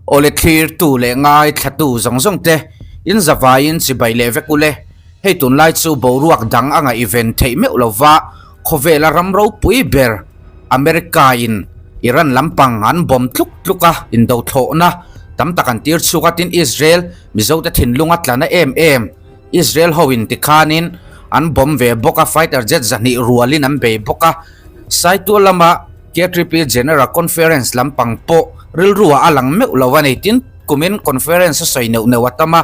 Awle thlirtu leh ngaithlatu zawng zawng te in zavaiin chibai leh vek ule. Hei tunlai chu boruak dang a ngaihven theih meuh lova khawvela ram ropui ber America in Iran lampang an bawm tluk tluk a, indothlawhna tam tak an tir chhuak a, tin Israel Mizote thinlung a tla na em em. Israel ho in tikhanin an bawm ve bawk a, fighter jet 200 rualin an bei bawk a. Saitual lama KTP General Conference lampang pawh rilruah a lang meuh lo a ni. Tin, kumin conference a sawi neuh neuh a tam a,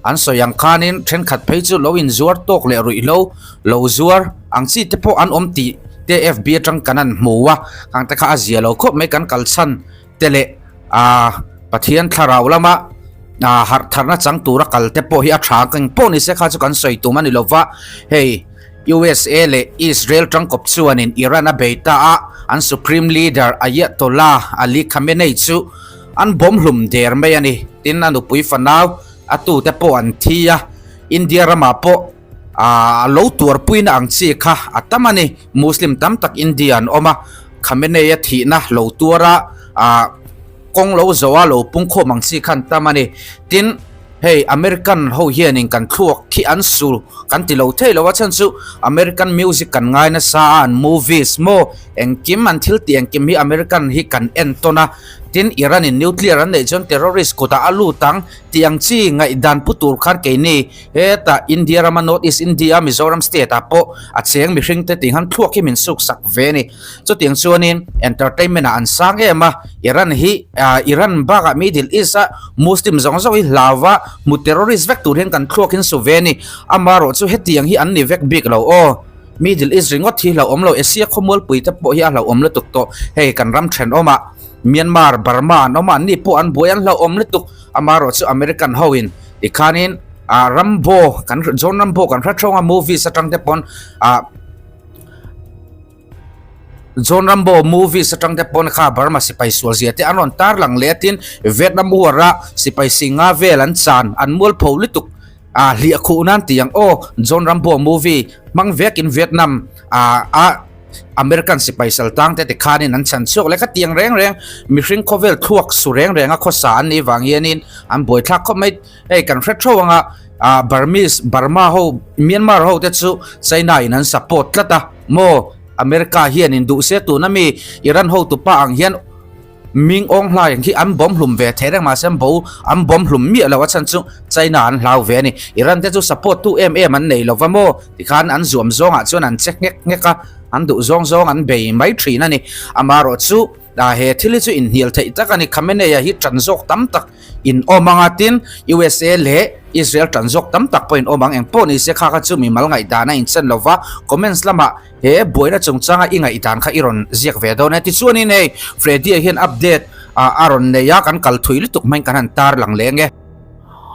an sawi ang khanin thenkhat phei chu lo inzuar tawk leh ruihhlo lo zuar ang chi te pawh an awm tih te FB atang kan han hmu a, khang te kha a zia lo khawp mai kan kalchhan te leh aaa Pathian thlarau lama aaa harh tharna chang tura kal te pawh hi a tha ang pawh ni se kha chu kan sawi tum a ni lova hei USA leh Israel tangkawp chuanin Iran a bei ta a an Supreme Leader Ayatollah Ali Khamenei chu an bawm hlum der mai a ni tin a nupui fanau a tute pawh an thi a India ramah pawh Aaa lo tuarpuina ang chi kha a tam a ni. Muslim tam tak India an awm a, Khamenei-a thihna lo tuar a, aaa kawng lo zawh a lo pungkhawm ang chi kha an tam a ni. Tin, hei American ho hianin kan thluak khi an su kan ti lo thei lo a chhan chu American music kan ngai nasa a, an movies maw engkim an thil tih engkim hi American hi kan entawn a. Tin, Iran-in nuclear an neih chuan terrorist kutah a lut ang tih ang chi ngaihdan pu tur khan keini Hetah India rama North East India Mizoram state ah pawh a cheng mihring te tih han thluak hi min suk sak ve a ni. Chutiang chuanin entertainment ah an sang em a, Iran hi Iran bakah Middle East a Muslim zawng zawng hi hlau a hmu terrorist vek tur hian kan thluak hin su ve a ni. Amaherawh chu hetiang hi an ni vek bik lo aw. Middle East ringawt hi hlauhawm lo, Asia khawmualpui te pawh hi a hlauhawm lutuk tawh. Hei kan ram thenawmah Myanmar, Burma an awm a, anni pawh an buai an hlauhawm lutuk. Amaherawh chu American hoin tikhanin ah Rambo kan John Rambo kan hre thawng a movies atang te pawn ah John Rambo movies atang te pawn kha Burma sipai sual zia te an rawn tar lang leh a tin Vietnam war a sipai singa vel an chan an mualpho lutuk ah hliah khuh nan tih ang aw John Rambo movie hmang vekin Vietnam ah a American sipai sal tang te tikhanin an chhan chhuak leh kha tiang reng reng mihring khawvel thluak su reng reng a khawsa an nih vang hianin an buaithlak khawp mai. Hei kan hre theuh anga ah Burmese Burma ho Myanmar ho te chu China in an support tlat a maw America hian in duh se tuna mi Iran ho tupa ang hian Ming Aung Hlaing hi an bawm hlum ve thei reng mahse an bo an bawm hlum miah lo a chhan chu China an hlau ve a ni. Iran te chu support tu em em an nei lova maw tikhan an zuam zawngah chuan an che nghek nghek a an duh zawng zawng an bei mai thin a ni. Amaherawh chu ah he thil hi chu inhnial theih tak a ni. Khamenei-a hi tan zawk tam tak in awm ang a tin USA leh Israel tan zawk tam tak pawh in awm ang engpawh ni se kha kha chu mimal ngaihdan a inchen lova comments lamah he buaina chungchanga i ngaihdan kha i rawn ziak ve dawn e tichuanin hei Freddy-a hian update a rawn nei a kan kal thui lutuk hmain kan han tar lang leng e.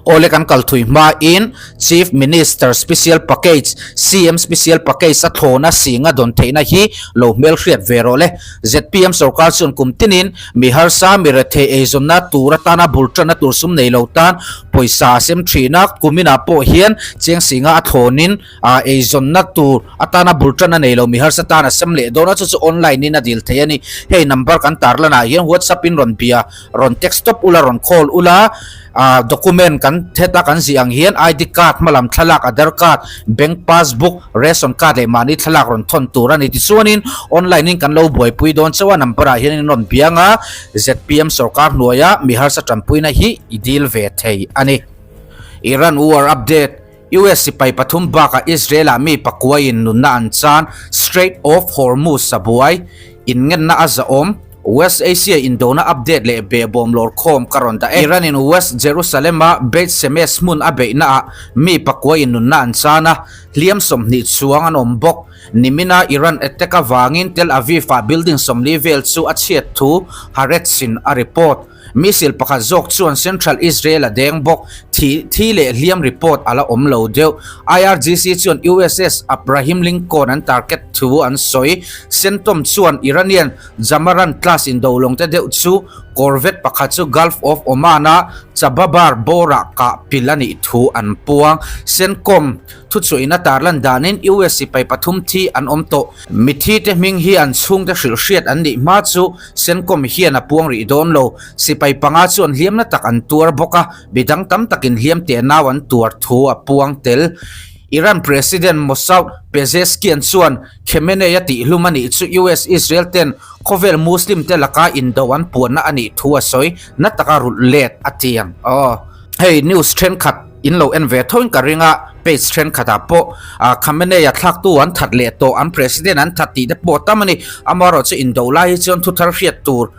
Awle kan kal thui hmain Chief Minister Special Package, CM Special Package a thlawna singa dawn theihna hi lo hmelhriat ve rawh le. Zpm sorkar chuan kum tinin mi harsa, mi rethei eizawnna tur atana bul tanna tur sum nei lo tan pawisa a sem thin a, kuminah pawh hian cheng singa a thlawnin eizawnna tur atana bul tanna nei lo mi harsa tan a sem leh dawn a, chu chu online in a dil thei a ni. Hei number kan tarlanah hian WhatsApp in rawn bia, rawn text tawp ula, rawn call ula, document kan heta kan zih ang hian ID card, hmalam thlalak, Aadhaar card, bank passbook, ration card leh mahni thlalak rawn thawn tur a ni. Tichuanin online in kan lo buaipui dawn chauh a, number ah hian in rawn biang a, zpm sorkar hnuaia mi harsa tanpuina hi i dil ve thei a ni. Iran war update, US sipai pathum bakah Israel ah mi pakuaiin nunna an chan, Strait of Hormuz a buai, inngenna a zahawm, West Asia indona update leh behbawm lawrkhawm ka rawn dah e. Iran in West Jerusalem a Beit Shemesh hmun a beihna ah mi pakuaiin nunna an chan a, hliam 20 chuang an awm bawk. Nimina Iran attack avangin Tel Aviv ah building 40 vel chu a chhiat thu Haaretz in a report. Missile pakhat zawk chuan Central Israel a deng bawk. Thi thi leh hliam report a la awm lo deuh. IRGC chuan USS Abraham Lincoln an target thu an sawi. Centcom chuan Iranian Jamaran class indolawng te deuh chu Corvette pakhat chu Gulf of Oman-a Chabahar bawrah kah pil a nih thu an puang. CENTCOM thuchhuahin a tarlan danin US sipai pathum thi an awm tawh. Mithi te hming hi an chhungte hrilh hriat an nih hma chu CENTCOM hian a puang rih dawn lo. Sipai panga chuan hliamna tak an tuar bawk a, midang tam takin hliam teh nau an tuar thu a puang tel. Iran President Masoud Pezeshkian chuan Khamenei a tihhlum a nih chu US-Israel ten khawvel Muslim te laka indo an puanna a nih thu a sawi na taka rulh let a tiang. Aw. Hei news thenkhat in lo en ve thoin ka ring a, page thenkhatah pawh Khamenei a thlaktu an that leh tawh, an president an that tih te pawh a tam a ni. Amaherawhchu indo lai hi chuan thuthar hriat tur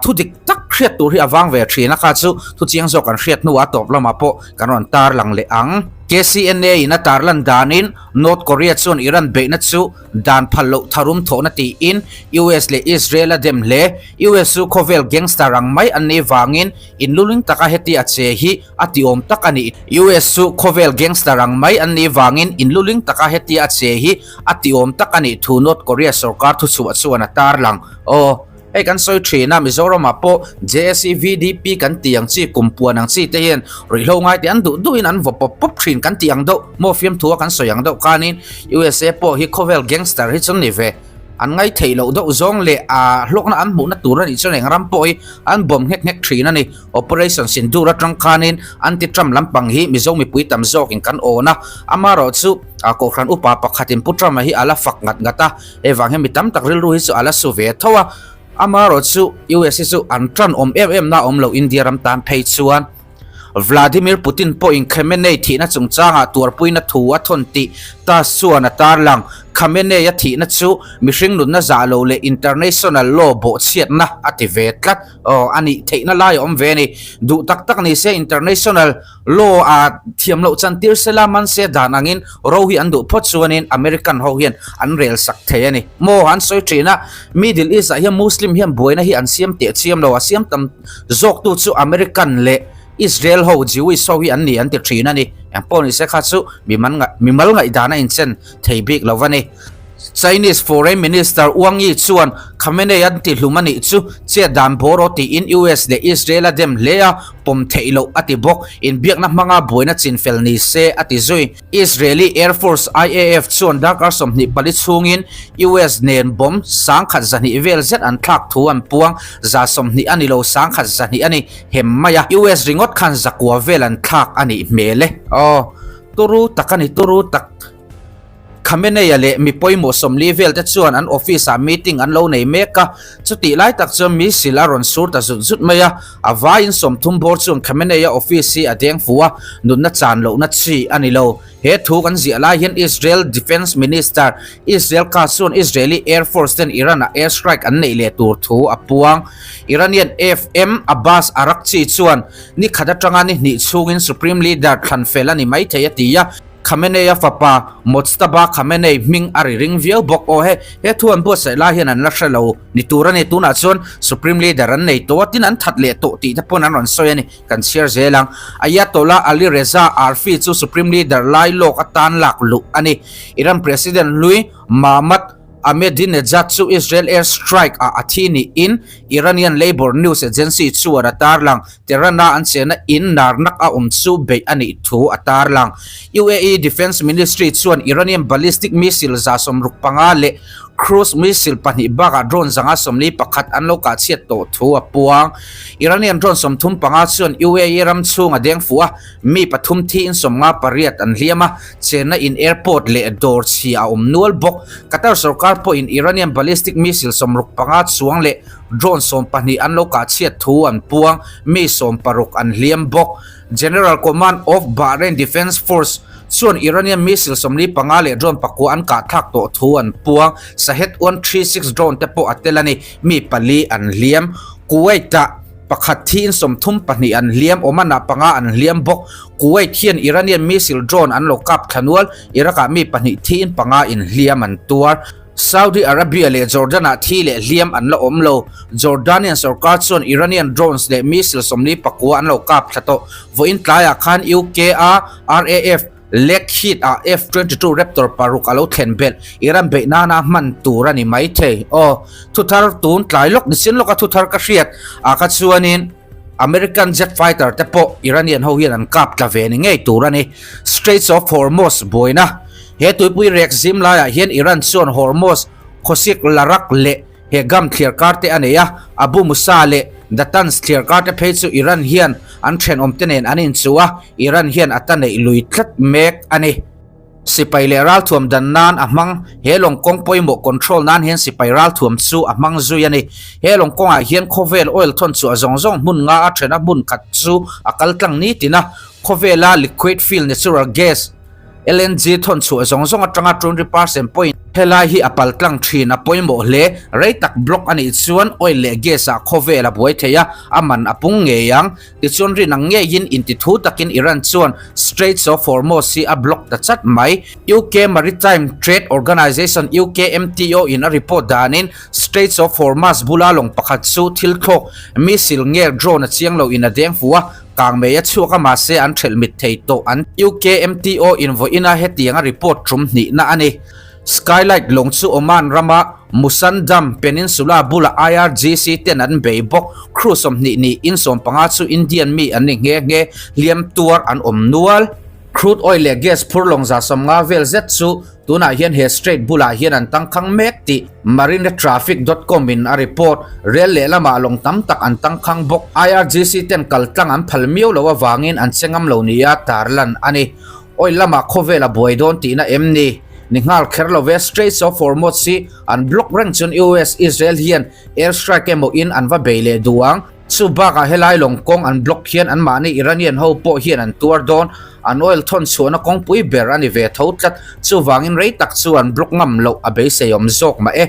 Thu dik tak hriat tur hi a vang ve thin a, kha chu thu chiang zawk kan hriat hnuah a tawp lamah pawh kan rawn tarlang leh ang. KCNA in a tarlan danin North Korea chuan Iran beihna chu dan phal loh tharum thawhna tiin US leh Israel a dem hle. US chu khawvel gangster ang mai an nih vangin inluling taka heti a che hi a tiawm tak a ni. US chu khawvel gangster ang mai an nih vangin inluling taka heti a che hi a tiawm tak a nih thu North Korea sorkar thuchhuah chuan a tarlang. Aw. Hei kan sawi thin a, Mizoramah pawh JSC VDP kan tih ang chi, kum puan ang chi te hian ruihhlo ngai te an duh duhin an vaw pawp pawp thin kan tih ang deuh maw fiamthua kan sawi ang deuh khanin USA pawh hi khawvel gangster hi chu ni ve an ngai theih loh deuh zawng leh a hlawkna an hmuhna tur a nih chuan eng ram pawh hi an bawm nghek nghek thin a ni. Operation Sindoor atang khanin anti-Trump lampang hi Mizo mipui tam zawkin kan awn a, amaherawhchu Kohhran upa pakhatin Pu Trump-a hi a la fak ngat ngat a. Hei vang hian mi tam tak rilru hi chu a la su ve tho a, amaherawh chu US hi chu an tan awm em em na awm lo India ram tan phei chuan. Vladimir Putin pawhin Khamenei thihna chungchangah tuarpuina thu a thawn tih TASS chuan a tarlang. Khamenei a thihna chu mihring nunna zah lo leh international law bawhchhiatna a ti ve tlat. Aw a nih theihna lai a awm ve a ni. Duh tak tak ni se international Law a thiam loh chan tir sela man se dan angin ro hi an duh phawt chuanin American ho hian an rel sak thei a ni. Maw an sawi thin a, Middle East ah hian Muslim hian buaina hi an siam teh chiam lo, a siam tam zawk tu chu American leh Israel ho, Jewish ho hi an ni an ti thin a ni. Engpawh ni se kha chu mimal ngaihdan a inchen thei bik lo a ni. Chinese Foreign Minister Wang Yi chuan Khamenei an tihlum a nih chu chet dan bawr aw tiin US leh Israel a dem hle a, pawm theih loh a ti bawk. Inbiakna hmanga buaina chinfel ni se a ti zui. Israeli Air Force, IAF, chuan darkar 24 chhungin US nen bomb 120 vel zet an thlak thu an puang. 120 a ni lo, 120 a ni hem mai a. US ringawt khan zakua vel an thlak a nih hmel e. Aw, turu tak a ni, turu tak. Khamenei-a leh mi pawimawh 40 vel te chuan an office-ah meeting an lo nei mek a, chutih lai tak chuan missile a rawn sur ta zut zut mai a, a vaiin 30 bawr chuan Khamenei-a office hi a deng fu a, nunna chan lohna chi a ni lo. He thu kan ziah lai hian Israel Defence Minister Israel Katz chuan Israeli Air Force ten Iran-ah air strike an neih leh tur thu a puang. Iranian FM Abbas Araghchi chuan ni khat atanga ni hnih chhungin Supreme Leader thlan fel a ni maithei a ti a, Khamenei-a fapa Mojtaba Khamenei hming a ri ring viau bawk. Aw he, he thu an buatsaih lai hian an la hre lo ni tur a ni. Tunah chuan Supreme Leader an nei tawh a, tin an that leh tawh tih te pawn an rawn sawi a ni. Kan chhiar zel ang. Ayatollah Ali Reza Arfi chu Supreme Leader lai lawk atan lak luh a ni. Iran President hlui Mahmad Ahmadinejad chu Israel air strike ah a thi niin Iranian Labour News Agency chuan a tarlang. Tehran-a an chena in narnak a awm chu beih a nih thu a tarlang. UAE Defence Ministry chuan Iranian ballistic missile 65 leh cruise missile pahnih bakah drone 141 an lo kah chhiat tawh thu a puang. Iranian drone 35 chuan UAE ram chhung a deng fuh a, mi pathum thiin 58 an hliam a, China in airport leh dawr chhia a awm nual bawk. Qatar sorkar pawhin Iranian ballistic missile 65 chuang leh drone 12 an lo kah chhiat thu an puang, mi 60 an hliam bawk. General Command of Bahrain Defence Force chuan Iranian missile 45 leh drone pakua an kah thlak tawh thu an puang. Shahed 136 drone te pawh a tel a ni, mi pali an hliam. Kuwait-ah pakhat thiin 32 an hliam, Oman-ah panga an hliam bawk. Kuwait hian Iranian missile drone an lo kap thla nual, Iraq-ah mi pahnih thiin panga inhliam an tuar. Saudi Arabia leh Jordan-ah thi leh hliam an la awm lo. Jordanian sorkar chuan Iranian drones leh missile 49 an lo kap thla tawh. Vawiin tlaiah khan UK-a RAF. Lockheed ah F-22 Raptor paruk a lo thlen belh. Iran beih nana hman tur a ni mai thei. Aw, thuthar tun tlai lawk nichin lawka thuthar ka hriat ah kha chuanin American jet fighter te pawh Iranian ho hian an kap tla ve ni ngei tur a ni. Straits of Hormuz buaina He tuipui rek zim laiah hian Iran chuan Hormuz khawsik larak leh He gam thliarkar te a nei a, Abu Musa leh Datanz thliarkar te phei chu Iran hian an thenawm te nen an inchuh a, Iran hian a ta neih lui tlat mek a ni. Sipai leh ralthuam dan nan a hmang, He lawng kawng pawimawh control nan hian sipai ralthuam chu a hmang zui a ni. He lawng kawngah hian khawvel oil thawn chhuah zawng zawng hmun nga a thena hmun khat chu a kal tlang nitin a, khawvela liquid fuel natural gas, LNG thawn chhuah zawng zawng atanga 20% pawhin helai hi a pal tlang thin a pawimawh hle. Rei tak block a nih chuan oil leh gas ah khawvel a buai thei a, a man a pung ngei ang. Tichuan rin ang ngeiin intithu takin Iran chuan Straits of Hormuz hi a block ta chat mai. UK Maritime Trade Organisation, UKMTO, in a report danin Straits of Hormuz bula lawng pakhat chu thil thlawk missile nge drone a chiang loin a deng fu a, Kang mei a chhuak a mahse an thelh mit thei tawh an UKMTO in vawiina hetiang a report tum hnihna a ni. Skylight lawng chu Oman rama Musandam Peninsula bula IRGC ten an bei bawk. Crew 20 niin 15 chu Indian mi an ni nghe nghe, hliam tuar an awm nual. Crude oil leh gas phur lawng 150 vel zet chu Tunah hian he strait bulah hian an tangkhang mek tih marinetraffic dot com in a report. Rel lehlamah lawng tam tak an tangkhang bawk. IRGC ten kal tlang an phal miau lo avangin an che ngam lo nia tarlan a ni. Oil lamah khawvel a buai dawn tihna em ni? Ni nghal kher lo ve Straits of Hormuz hi an block reng chuan US Israel hian air strike emaw in an va bei leh duh ang. Chu bakah helai lawng kawng an block hian anmahni Iranian ho pawh hian an tuar dawn, an oil thawn chhuahna kawngpui ber a ni ve tho tlat, chuvangin rei tak chu an block ngam loh a beisei awm zawk mah e.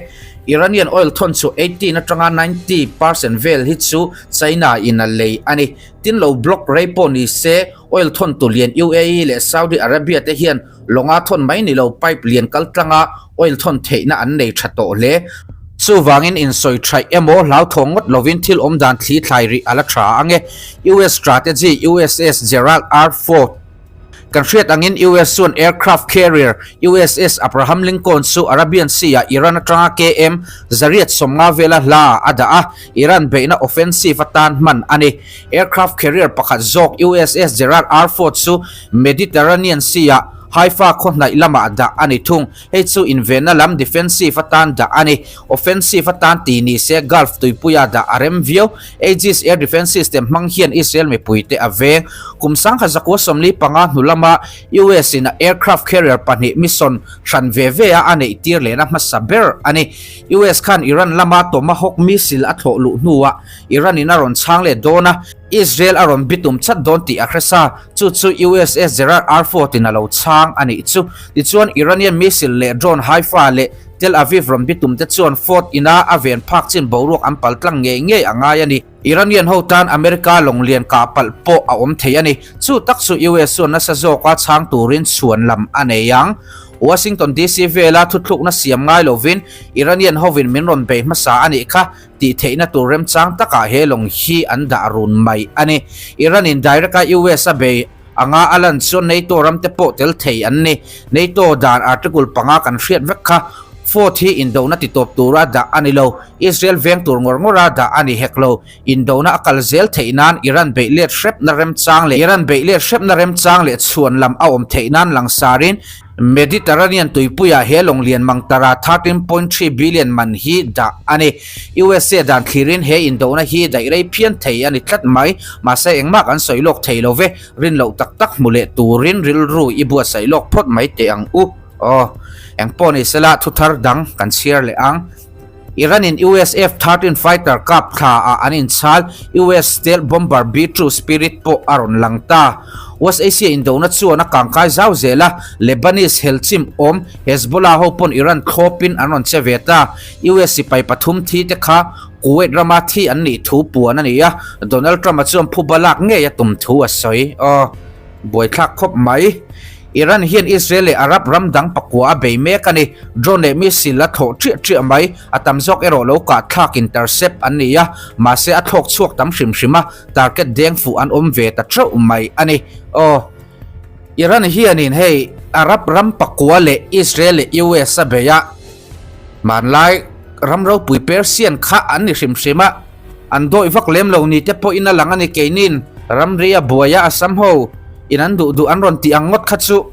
Iranian oil thawn chhuah 18 atanga 90 percent vel hi chu China in a lei a ni. Tin lo block rei pawh ni se, oil thawn tu lian UAE leh Saudi Arabia te hian lawnga thawn mai ni lo pipe lian kaltlanga oil thawn theihna an nei tha tawh hle. Chuvangin insawi thaih emaw hlauthawng ngawt lovin thil awm dan thli thlai rih a la tha ang e. US Strategy USS Gerald R. Ford Kan hriat angin US chuan aircraft carrier USS Abraham Lincoln chu Arabian Sea-ah Iran atanga KM 150 vela hla a dah a, Iran beihna offensive atan hman a ni. Aircraft carrier pakhat zawk USS Gerald R. Ford chu Mediterranean Sea-ah Haifa khaw hnaih lamah dah a ni thung. Hei chu invenna lam defensive atan dah a ni. Offensive atan ti ni se Gulf tuipuia dah a rem viau. Aegis air defense system hmang hian Israel mipuite a veng. Kum 1945 hnu lama US in a aircraft carrier pahnih mission hran ve ve a a neih tir lehna hmasa ber a ni. US khan Iran lama Tomahawk missile a thlawh luh hnuah Iran in a rawn chhang let dawn a. Israel a rawn bitum chat dawn tih a hre sa, chu chu USS Gerald R. Ford in a lo chhang a nih chu. Tichuan Iranian missile leh drone Haifa leh Tel Aviv rawn bitum te chuan Ford ina a ven phak chin boruak an pal tlang ngei ngei a ngai a ni. Iranian ho tan America lawng lian kah palh pawh a awm thei a ni. Chu tak chu US chuan nasa zawka chhang turin chhuan lam a nei ang. Washington DC vela thuthlukna siam ngai lovin Iranian hovin min rawn bei hmasa a nih kha. Tih theihna tur remchang takah he lawng hi an dah run mai a ni. Iran in direct a US a bei anga a lan chuan NATO ram te pawh tel thei an ni. NATO dan article panga kan hriat vek kha. Fort hi indona ti tawp tura dah a ni lo. Israel veng tur ngawr ngawra dah a ni hek lo. Indona a kal zel theih nan Iran beih let hrepna remchang leh Iran beih let hrepna remchang leh chhuan lam a awm theih nan langsarin Mediterranean tuipuiah he lawng lian mangtara 13.3 billion man hi dah a ni. USA dan thlirin he indohna hi daih rei phian thei a ni tlat mai. Mahse engmah kan sawi lawk thei lo ve, rin loh tak tak hmu leh turin rilru i buatsaih lawk phawt mai teh ang u. Aw, engpawh ni sela thuthar dang kan chhiar leh ang. Iran in US F-13 fighter kap thla ah an inchhal, US stealth bomber B-2 Spirit pawh a rawn lang ta. West Asia indona chuan a kangkai zau zel a, Lebanese helchim awm Hezbollah ho pawn Iran thlawpin an rawn che ve ta. US sipai pathum thi te kha Kuwait rama thi an nih thu puan a ni a, Donald Trump-a chuan phuba lak ngei a tum thu a sawi. Aw. Buaithlak khawp mai. Iran hian Israel leh Arab ram dang pakua a bei mek a ni. Drone leh missile a thlawh triah triah mai. A tam zawk erawh lo kah thlak intercept an ni a, mahse a thlawk chhuak tam hrim hrim a, target deng fuh an awm ve ta theuh mai a ni. Aw. Iran hianin hei Arab ram pakua leh Israel leh US a bei a, hmanlai ram ropui Persian kha an ni hrim hrim a, an dawih vak lem lo ni te pawhin a lang a ni. Keinin ramri a buai a Assam ho in an duh duh an rawn tih ang ngawt kha chu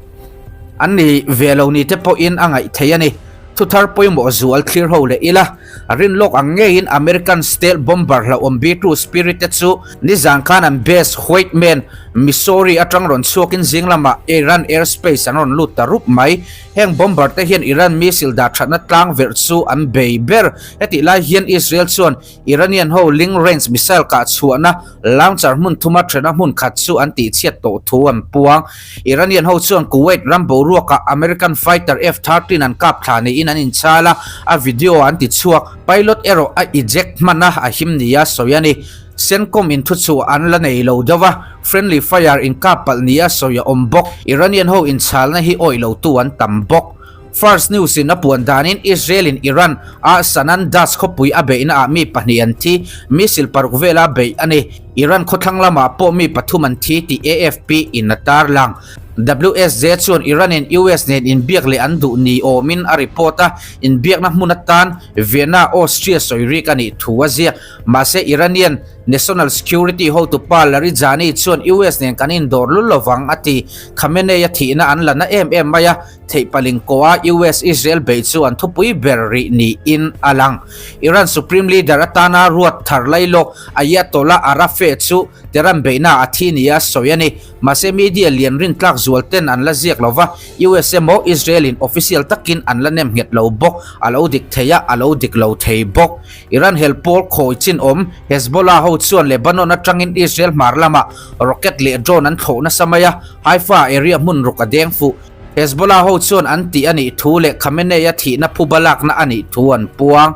an ni ve lo ni te pawhin a ngaih theih a ni. Thuthar pawimawh zual thlir ho leh ila, rin lawk ang ngeiin American stealth bomber hlauhawm B-2 Spirit te chu nizan khan an base Whiteman, Missouri atang rawn chhuakin zing lamah Iran airspace an rawn lut ta rup mai. Heng bomber te hian Iran missile dah thatna tlang verh chu an bei ber. Hetih lai hian Israel chuan Iranian ho ling range missile kah chhuahna launcher hmun thuma thena hmun khat chu an tihchhiat tawh thu an puang. Iranian ho chuan Kuwait ram boruakah American fighter F-13 an kap thla niin an inchhal a, a video an ti chhuak. Pilot erawh a eject hman a, a him nia sawi a ni. CENTCOM in thuchhuah an la nei lo deuh a, friendly fire inkap palh nia sawi a awm bawk. Iranian ho inchhalna hi awih lotu an tam bawk. Fars News in a puan danin Israel in Iran a Sanandaj khawpui a beihna ah mi pahnih an thi, missile paruk vela beih a ni. Iran khawthlang lamah pawh mi pathum an thi tih AFP in a tarlang. WSJ chuan Iran in US nen inbiak leh an duh ni awmin a report a, inbiakna hmun atan Vienna, Austria sawi rik a nih thu a ziak. Mahse Iranian National Security hotupa Larijani chuan US nen kan indawr lul lovang a ti. Khamenei a thihna an la na em em mai a. Theih paling kawha US-Israel beih chu an thupui ber rih niin a lang. Iran Supreme Leader atana ruat thar lailawk Ayatollah Arafeh chu Tehran beihna a thi nia sawi a ni. Mahse media lian rintlak zual ten an la ziak lo va, US emaw Israel-in official takin an la nem nghet lo bawk. A lo dik thei a, a lo dik lo thei bawk. Iran hel pawl khawi chin awm Hezbollah ho chuan Lebanon atangin Israel hmar lamah rocket leh drone an thlawh nasa mai a, Haifa area hmun ruk a deng fuh. Hezbollah ho chuan an tih a nih thu leh Khamenei-a thihna phuba lakna a nih thu an puang.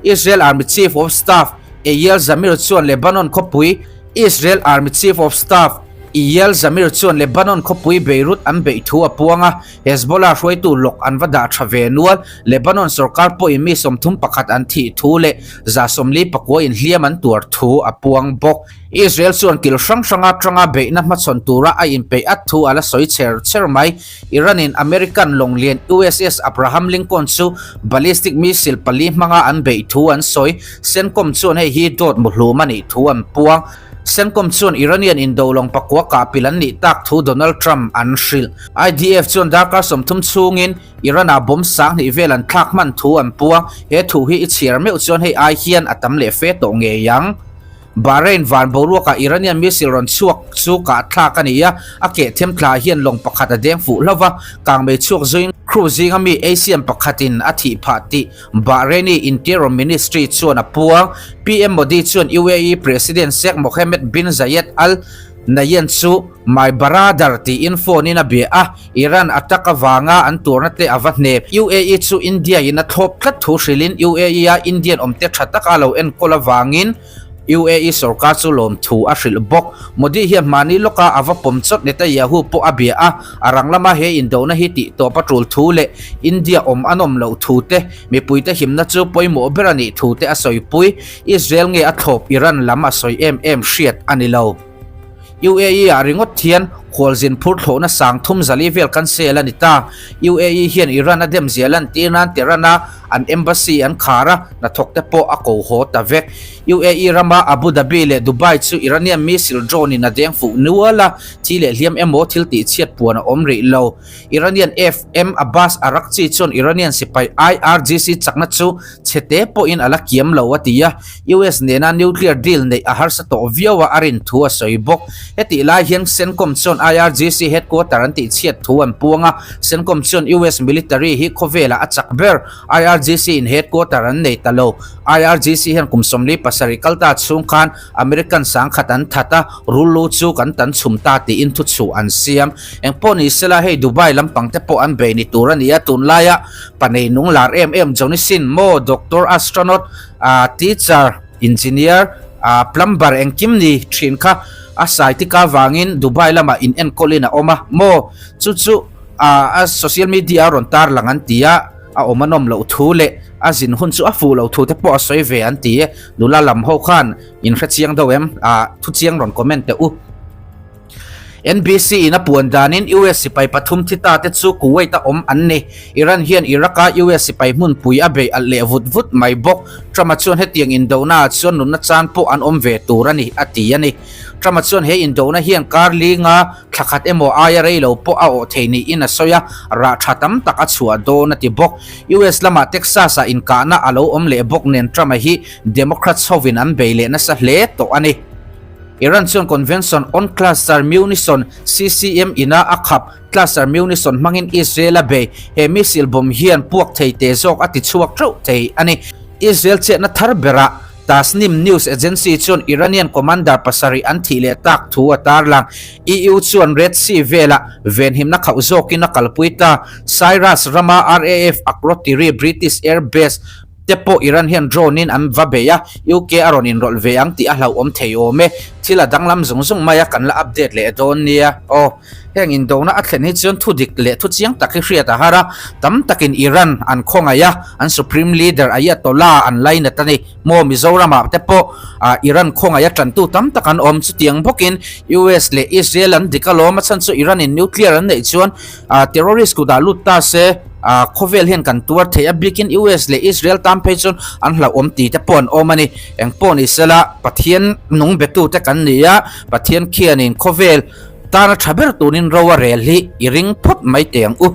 Israel Army Chief of Staff Eyal Zamir chuan Lebanon khawpui Israel Army Chief of Staff Eyal Zamir chuan Lebanon khawpui Beirut an beih thu a puang a, Hezbollah hruaitu lawk an va dah tha ve nual. Lebanon sorkar pawhin mi 31 an thih thu leh 144 inhliam an tuar thu a puang bawk. Israel chuan kil hrang hrang atanga beihna hmachhawn tura a inpeih at thu a la sawi chher chher mai. Iran-in American lawng lian USS Abraham Lincoln chu ballistic missile pali hmanga an beih thu an sawi. CENTCOM chuan hei hi dawt muhlum a nih thu an puang. CENTCOM chuan Iranian indo lawng pakua kahpil an nih tak thu Donald Trump an hrilh. IDF chuan darkar 30 chhungin Iran-ah bomb sang hnih vel an thlak hman thu an puang. He thu hi i chhiar meuh chuan hei ai hian a tam leh fe tawh ngei ang. Bahrain van boruakah Iranian missile rawn chhuak chu kah thlak a ni a, a keh them thla hian lawng pakhat a deng fuh hlauh va, kangmei chhuak zuiin crew zinga mi Asian pakhatin a thih phah tih Bahraini Interior Ministry chuan a puang. PM Modi chuan UAE President Sheikh Mohammed bin Zayed Al Nahyan chu My brother tiin phone in a bia a, Iran attack avanga an tuarna te a va hnep. UAE chu India in a thlawp tlat thu hrilhin UAE a Indian awmte tha taka lo enkawl avangin UAE sorkar chu lawmthu a hrilh bawk. Modi hian hmani lawka a va pawm chawt Netanyahu pawh a bia a, a rang lama he indona hi tih tawp a tul thu leh India awm a nawm loh thu te, mipuite himna chu pawimawh ber a nih thu te a sawipui. Israel nge a thlawp Iran lam a sawi em em hriat a ni lo. UAE ah ringawt hian khualzin phur thlawhna sang thum zali vel kan sel a ni ta. UAE hian Iran a dem zia lantir nan Tehran a an embassy an khar a, hnathawk te pawh a ko haw ta vek. UAE rama Abu Dhabi leh Dubai chu Iranian missile drone in a deng fuh nual a, thi leh hliam emaw thil tihchhiat puan a awm rih lo. Iranian FM Abbas Araghchi chuan Iranian sipai IRGC chakna chu chhete pawhin a la kiam lo a ti a, US nena nuclear deal neih a harsa tawh viau a a rin thu a sawi bawk. Hetih lai hian CENTCOM chuan IRGC headquarter an tihchhiat thu an puang a, CENTCOM chuan US military hi khawvelah a chak ber, IRGC in headquarter an nei ta lo. IRGC hian kum 47 kal ta chhung khan American sangkhat an that a, rullu chu kan tan chhum ta tiin thuchhuh an siam. Engpawh ni sela hei Dubai lampang te pawh an bei ni tur a ni a, tunlaia pa nei nung lar em em Johnny Sin maw, doctor, astronaut, teacher, engineer, plumber engkim ni thin kha a sai tika vangin Dubai lamah in enkawlin a awm a maw, chu chu a social media a rawn tarlang an ti a. A awm a nawm loh thu leh a zin hun chu a fuh loh thu te pawh a sawi ve an ti e. Nula lam ho khan in hre chiang deuh em? Ah, thu chiang rawn comment teh u. NBC in a puan danin US sipai pathum thi ta te chu Kuwait a awm an ni. Iran hian Iraq a US sipai hmunpui a bei alh leh vut vut mai bawk. Trump a chuan hetiang indona ah chuan nunna chan pawh an awm ve tur a ni, a ti a ni. Trump a chuan he indona hian kar linga thla khat emaw aia rei lo pawh a awh thei niin a sawi a, rah tha tam tak a chhuah dawn a ti bawk. US lamah Texas ah inkahna a lo awm leh bawk nen Trump a hi Democrats hovin an bei leh nasa hle tawh a ni. Iran chuan Convention on Cluster Munition, CCM, ina a khap. Cluster Munition hmangin Israel a bei. He missile bomb hian puak thei te zawk a ti chhuak teuh thei a ni. Israel chetna thar berah Tasnim News Agency chuan Iranian commander pasarih an thih leh tak thu a tarlang. EU chuan Red Sea velah venhimna khauh zawkin a kalpui ta. Cyrus rama RAF Akrotiri British Air Base te pawh Iran hian drone in an va bei a, UK a rawn inrawlh ve ang tih a hlauhawm thei awm e. Thil a danglam zung zung mai a, kan la update leh dawn nia. Aw, heng indona a thlen hi chuan thu dik leh thu chiang tak hi hriat a har a, tam takin Iran an khawngaih a, an supreme leader Ayatollah an lainat a ni. Maw Mizoramah te pawh Iran khawngaih a tantu tam tak an awm, chutiang bawkin US leh Israel an dik alawm, a chhan chu Iran in nuclear an neih chuan terrorist kutah lut ta se khawvel hian kan tuar thei a, bikin US leh Israel tan phei chuan an hlauhawm ti te pawh an awm a ni. Engpawh ni sela Pathian nung betu te kan ni a, Pathian khianin khawvel tana tha ber turin ro a rel hi i ring phawt mai teh ang u.